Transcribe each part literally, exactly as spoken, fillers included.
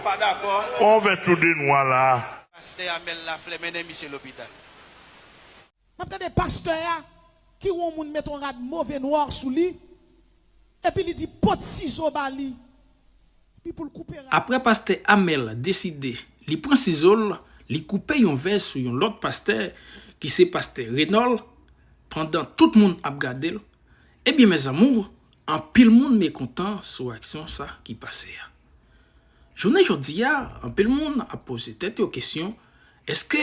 Pa dakò. Kòman w fè tou de nwa la? Pastè Amel Laflè mennen misye lopital. M ap tande pastè a ki wè yon moun met yon rad move nwa sou li, epi li di pot sizo ba li, epi pou l koupe rad. Apre pastè Amel deside li pran sizo l, li koupe yon vèj sou yon lòt pastè ki se pastè Renòl, pandan tout moun ap gade l, ebyen mezanmi, anpil moun mekontan sou aksyon sa ki pase a. Jounen jodi a, anpil moun ap poze tèt yo kesyon, èske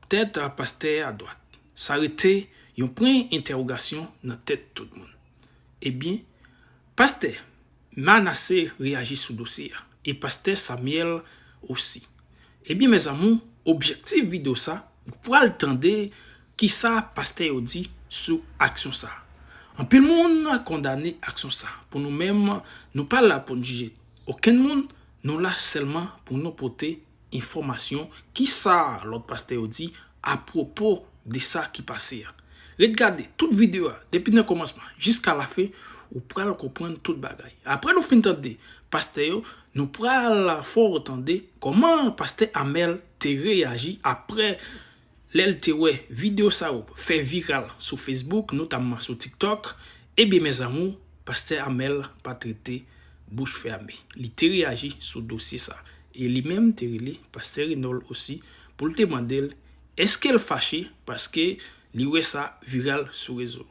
tèt pastè a dwat? Sa rete yon pwen entèwogasyon nan tèt tout moun. Ebyen, pastè Manassé reyaji sou dosye a, e pastè Samuel osi. Ebyen, mezanmi, objektif videyo sa, ou pral tande kisa pastè yo di sou aksyon sa. Anpil moun kondane aksyon sa. Pou nou menm, nou pa la pou n jije okenn moun, nou la sèlman pou nou pote enfòmasyon, kisa lòt pastè yo di apwopo de sa ki pase a. Ret gade tout videyo a depi nan kòmansman jiska lafen, ou pral konprann tout bagay. Apre nou fin tande pastè yo, nou pral fè w tande kòman pastè Amel te reyaji apre lè l te wè videyo sa yo fè viral sou Facebook, notamman sou TikTok. Ebyen, mezanmi, pastè Amel pa t rete bouch fèmen. Li te reyaji sou dosye sa. E li menm te rele pastè Renòl osi pou l te mande l èske l fache paske li wè sa viral sou rezo.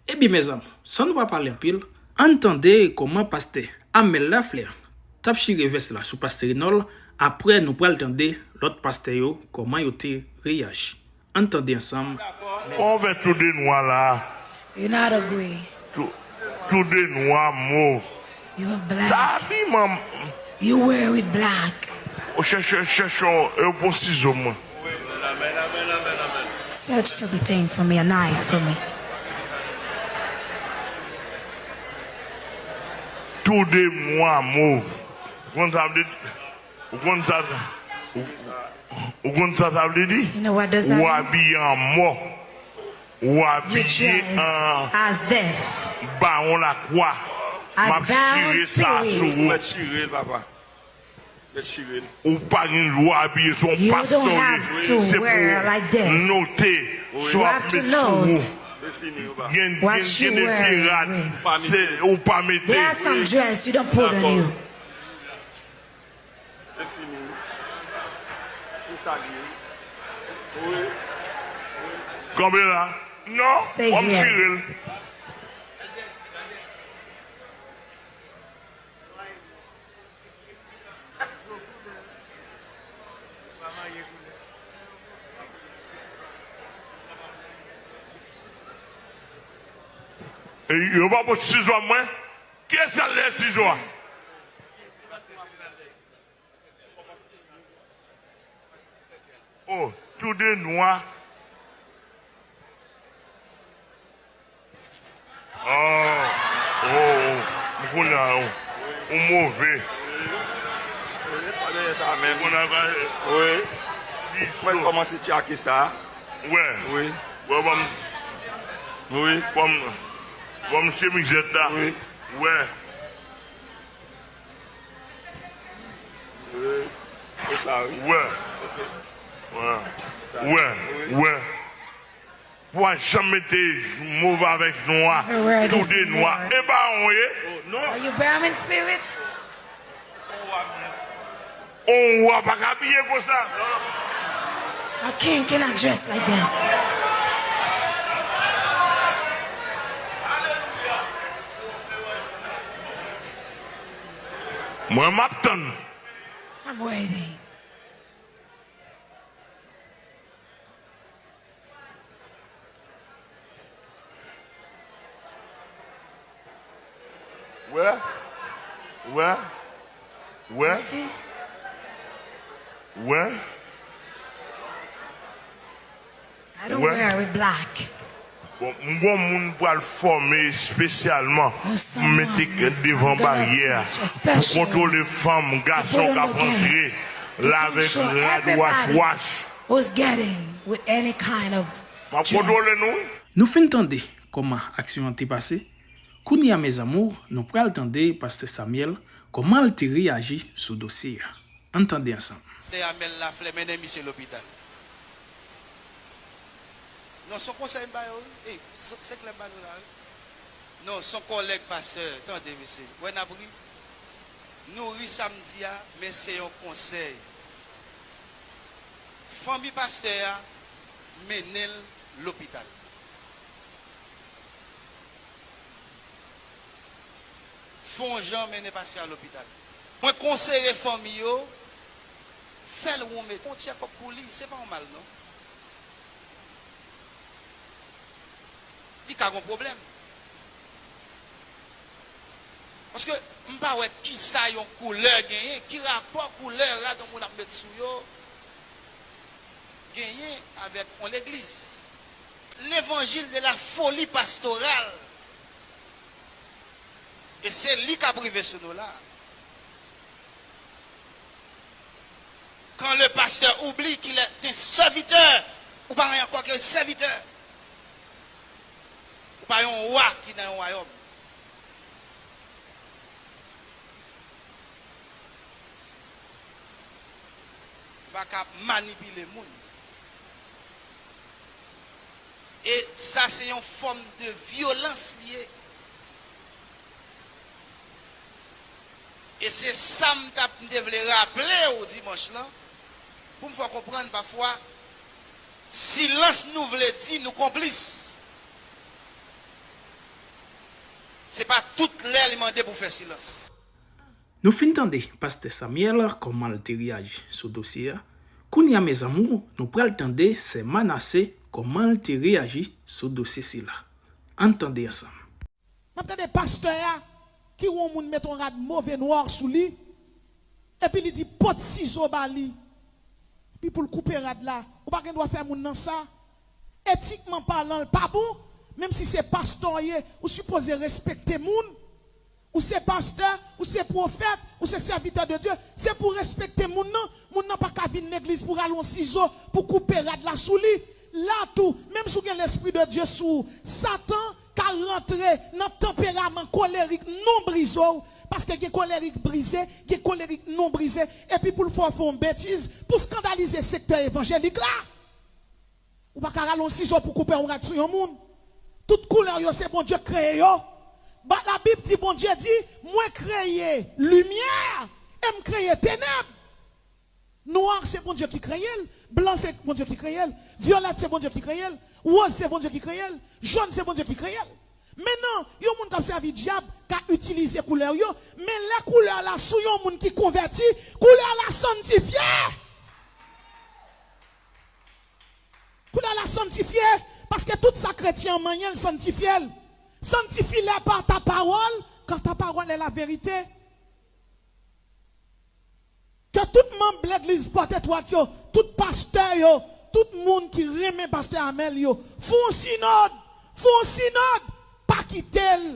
Ebyen, mezanmi, san nou pa pale anpil, ann tande kòman pastè Amel Laflè t ap chire vès la sou pastè Renòl, apre nou pral tande lòt pastè yo kòman yo te reyaji. Ann tande ansanm. Kòman w fè tou de nwa la? You not agree. Tou, tou de nwa mov. You have Sa black. abiman. You wear with black. Ou chèche, chèche yon, yon bon sizo mwen. Search something for me, a knife for me. Tou de nwa mov. Ou konn sa vle di? Ou konn sa, ou, ou konn sa sa vle di? You know what does that Ou mean? Abiye an mò. Ou You abiye dress an as death. Bawon Lakwa. As M ap Bawon chire sa Spirit. Sou ou. Mèt chire l, papa. Mèt chire l. Ou pa gen dwa abiye se yon You pastè don't w have ye. to Se pou wear like this. Note You sa w ap have to met sou ou. note Li fini, papa. Gen, what gen, you gen de vye wear rad. with. Se ou pa mete. There are some dress you don't put on you. Li fini. Li sa li ye. Wi. Kanpe la. Non, Stay w ap here. Tire l. E yo pa pot sizo a mwen. Kiyès ki al dèyè sizo a? Oh, tou de nwa. Oh, oh, oh. M konnen, oh. Ou move. Pa dèyè sa menm. Konnen, Wi. si Mwen kòmanse tchake sa. Wè. Wi. Wè, ban m, Wi. ban m, ban m che mizèt la. Wi. Wè. Wi. Se sa, wi. Wè. Wè. Wè. Wè. Pou a janm mete move avèk nwa. Every word Tou is de nwa. more. E pa yon ye. Are you bearing spirit? On wa pa ka abiye konsa. A king cannot dress like this. Mwen m ap tann. I'm waiting. Wè. Wè. Wè. You see? Wè. I don't Wè. Wear with black. Bon, m gon moun pral fòme espesyalman pou mete devan baryè a, pou kontwole fanm, gason k ap rantre la avèk rad wach wach. Who's getting with any kind of M ap kontwole nou. Nou fin tande kòman aksyon an te pase. Kounye a, mezanmi, nou pral tande pastè Samuel kòman l te reyaji sou dosye a. Ann tande ansanm. Pastè Amel Laflè mennen misye lopital. Non, se yon konsèy m ba yo, wi. Ey, se se klè m ba nou la, wi. Non, se yon kòlèg pastè, tande mesye. Wè n ap ri. Nou ri sa m di a, men se yon konsèy. Fanmi pastè a mennen l lopital. Fè yon jan mennen pastè a lopital. Mwen konseye fanmi yo, fè l yon met, fè yon tchèkòp pou li, se pa yon mal non. Li ka gen pwoblèm. Paske m pa wè kisa yon koulè genyen, ki rapò koulè rad yon moun ap met sou yo genyen avèk yon legliz. L'évangile de la folie pastorale. E se li k ap rive sou nou la. Quand le pasteur oublie qu'il est un serviteur, ou pa anyen ankò ke sèvitè. Ou pa yon wa ki nan yon wayòm. Ou pa ka manipile moun. E sa se yon fòm de vyolans li ye. E se sa m t ap, m te vle raple w dimanch lan, pou m fè w konprann pafwa, silans nou vle di nou konplis. Se pa tout lè li mande pou fè silans. Nou fin tande pastè Samuel kòman l te reyaji sou dosye a. Kounye a, mes amours, nou pral tande sè Manassé kòman l te reyaji sou dosye sila. Ann tande ansanm. M ap tande pastè a ki wè yon moun met yon rad move nwa sou li, epi li di pot sizo ba li, epi pou l koupe rad la. Ou pa gen dwa fè moun nan sa. Etikman palan, l pa bon. Menm si se pastè w ye, ou sipoze respekte moun. Ou se pastè, ou se pwofèt, ou se sèvitè de Dye, se pou w respekte moun nan. Moun nan pa ka vin legliz pou rale yon sizo pou koupe rad la sou li. La tou, menm si w gen lespri de Dye sou ou, Satan ka rantre nan tanperaman kolerik non brize w, paske gen kolerik brize, gen kolerik non brize, epi pou l fè w fè yon betiz, pou skandalize sektè evanjelik la. Ou pa ka rale yon sizo pou koupe yon rad sou yon moun. Tout koulè yo se Bondye k kreye yo. Ba- Labib di, Bondye di, mwen kreye limyè e m kreye tenèb. Nwa se Bondye ki kreye l, blan se Bondye ki kreye l, vyolèt se Bondye ki kreye l, wòz se Bondye ki kreye l, jòn se Bondye ki kreye l. Mennan, yon moun k ap sèvi dyab ka itilize koulè yo, men lè koulè la sou yon moun ki konvèti, koulè la sanntifye. Koulè la sanntifye, paske tout sa kretyen an manyen, l sanntifye l. Sanctifie-les par ta parole, car ta parole est la vérité. Ke tout manm legliz Pòt Etwat yo, tout pastè yo, tout moun ki renmen pastè Amel yo, fè yon sinòd, fè yon sinòd, pa kite l,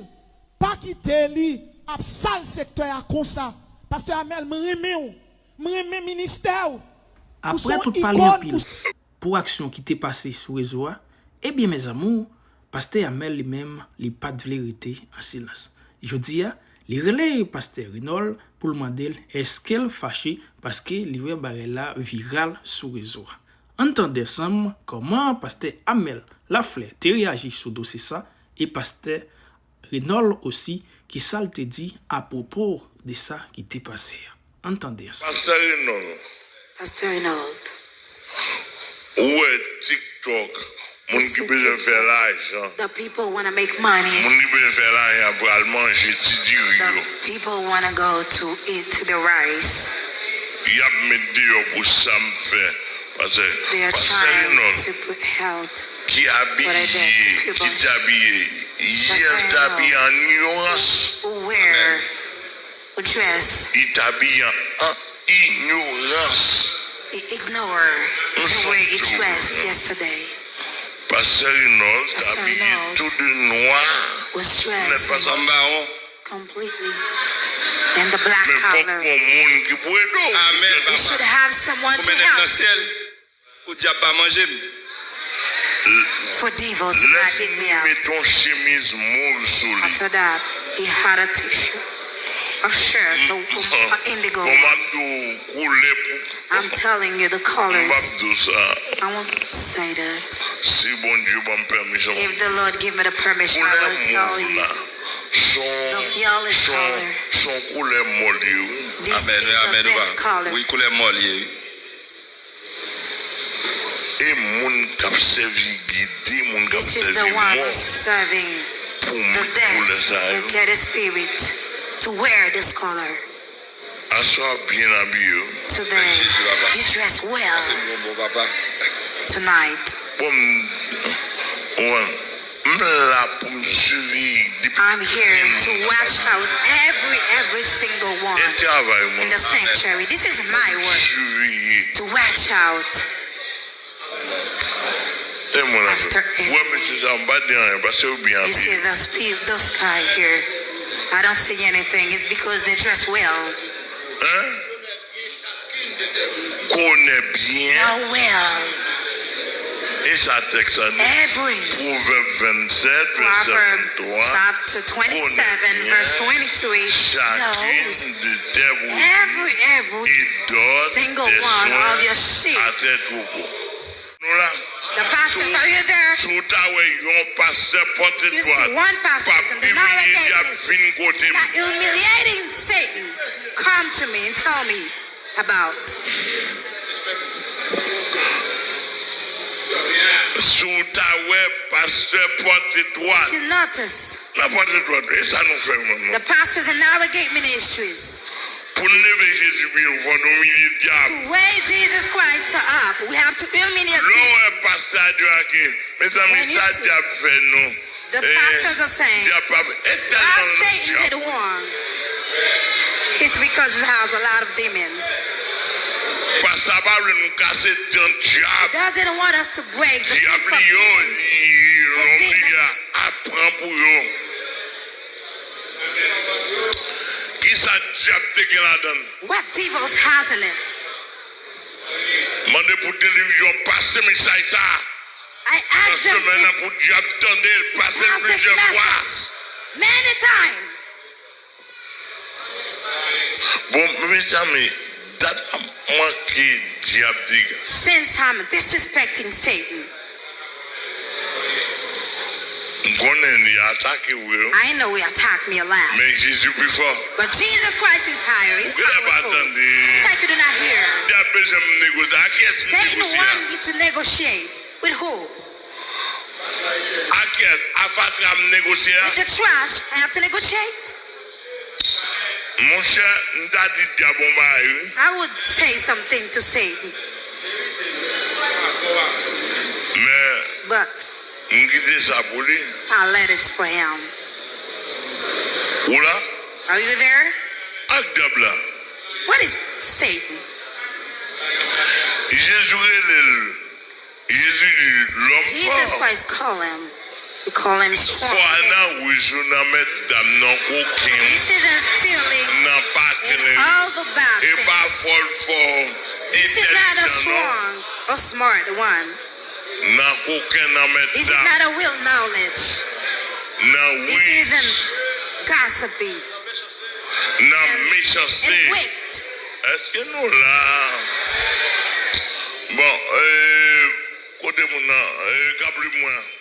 pa kite li ap sal sektè a konsa. Pastè Amel, m renmen w, m renmen ministè w, ou se yon ikòn, ou pou aksyon ki te pase sou rezo a, ebyen mes amours, pastè Amel li menm, li pa t vle rete an silans. Jodi a, li rele pastè Renold pou l mande l èske l fache paske li wè bagay la viral sou rezo a. Ann tande ansanm kòman pastè Amel Laflè te reyaji sou dosye sa e pastè Renold osi, kisa l te di apwopo de sa ki te pase a. Ann tande ansanm. Pastè Renold. Pastor Renaud. Ou wè TikTok, moun ki bezwen fè lajan. The people wanna make money. Moun ki bezwen fè lajan pral manje ti diri yo. The people wanna go to eat the rice. Y ap met deyò pou sa m fè. Pastè, They are Pastè trying Renold, to put health. Ki abiye, ki te abiye. Yè l te abiye an inyorans. Who wear, who dress, Li te abiye an inyorans. i- ignore the way he dressed yesterday. Pastè Renold te abiye tou de nwa. Was Ou nèt pa dressed. sa m ba w. Completely. And the black Men fòk collar. Gon moun ki pou ede w. Amèn, You should papa. Have someone to Kòmandè nan help. Syèl, pou dyab pa manje m. For devils to Lè not si eat me nou out. Met yon chemiz mov sou li. After that, he had a tissue, a shirt, a, a indigo. Bon, m ap di w koulè I'm telling you the colors. M p ap di w sa. I won't say that. Si Bondye ban m pèmisyon. If the Lord give me the permission, I will tell you. Koulè mauve la, se yon, the violet color, se yon koulè mò l ye, wi. This is a best color. Wi, koulè mò l ye, wi. E moun k ap sèvi gide moun k ap sèvi mò pou met koulè sa yo. This is the one who's serving the deaf, the wicked spirit, to wear this color. Aswè a byen abiye, wi. Today, you dress well. Tonight. Bon, m, m la pou m siveye depi. I'm here to watch out every, every single one in the sanctuary. This is my work, to watch out. E mwen la, after every, wè mesye sa, m pa di anyen, paske yo byen abiye. You see those pe-, those guy here. I don't see anything. It's because they dress well. Hein? Konnen byen. Know well. E sa tèks la di? Every. Pwovèb vennsèt, vèsè venntwa. Proverbs chapter twenty-seven, verse twenty-three. Konnen byen chacune de tes brebis, every, every single one of your sheep. Et donne des soins à tes troupeaux. Nou la. The pastors, are you there? Si w ta wè yon pastè pòtedwat k ap imilye dyab vin kote m. If you see one pastor in the narrow gate ministry, not humiliating Satan, come to me and tell me about. Si w ta wè pastè pòtedwat. If you notice, nan pòtedwat, e sa nou fè menm, non? The pastors in narrow gate ministries. Pou n leve Jezi pi wo, fò nou imilye dyab. To raise Jesus Christ up, we have to humiliate people. Lè w wè pastè a debake, mezanmi, sa dyab fè nou. The pastors are saying, dyab pa, e tèlman l nan dyab. It's because it has a lot of demons. Pastè a pa vle nou kase dan dyab. He doesn't want us to break the teeth of demons. Dyab li yo, li lonbri a, ap pran pou yo. Kisa dyab te gen ladan l? What devils has in it? Mande pou delivre yo, pase mesaj sa. I ask them to pass this message many times. Nan semèn nan pou dyab tande l, pase l plizyè fwa. Bon, mezanmi, dat la manke dyab deja. Since I'm disrespecting Satan. M konnen li atake w vre. I know he attacked me a lot. Men Jezi pi fò. But Jesus Christ is higher. He's powerful. Ou genlè pa tande. Sometimes you do not hear. Dyab bezwen m negosye. Ak kiyès li negosye a? Satan want me to negotiate. With who? Ak kiyès? A fatra m negosye a? With the trash, I have to negotiate. Monchè, m ta di dyab yon bagay, wi. I would say something to Satan. Men, but m kite sa pou li. I let it for him. Ou la? Are you there? Ak dyab la. What is Satan? Jezi rele l. Jezi di, lòm fò. Jesus Christ call him. He call him strong man. Fò a nan wouj ou, nan mèt dam, nan koken, nan pa krenn. This isn't stealing and all the bad things. E pa fò l fò, li entèlijan, non. This is not a strong or smart one. Nan koken, nan mèt dam. This is not a will knowledge. Nan wouj. This isn't gossipy. Nan mechanste. And, and wicked. Èske nou la? Bon, eh, kote moun nan? Eh, k ap li mwen.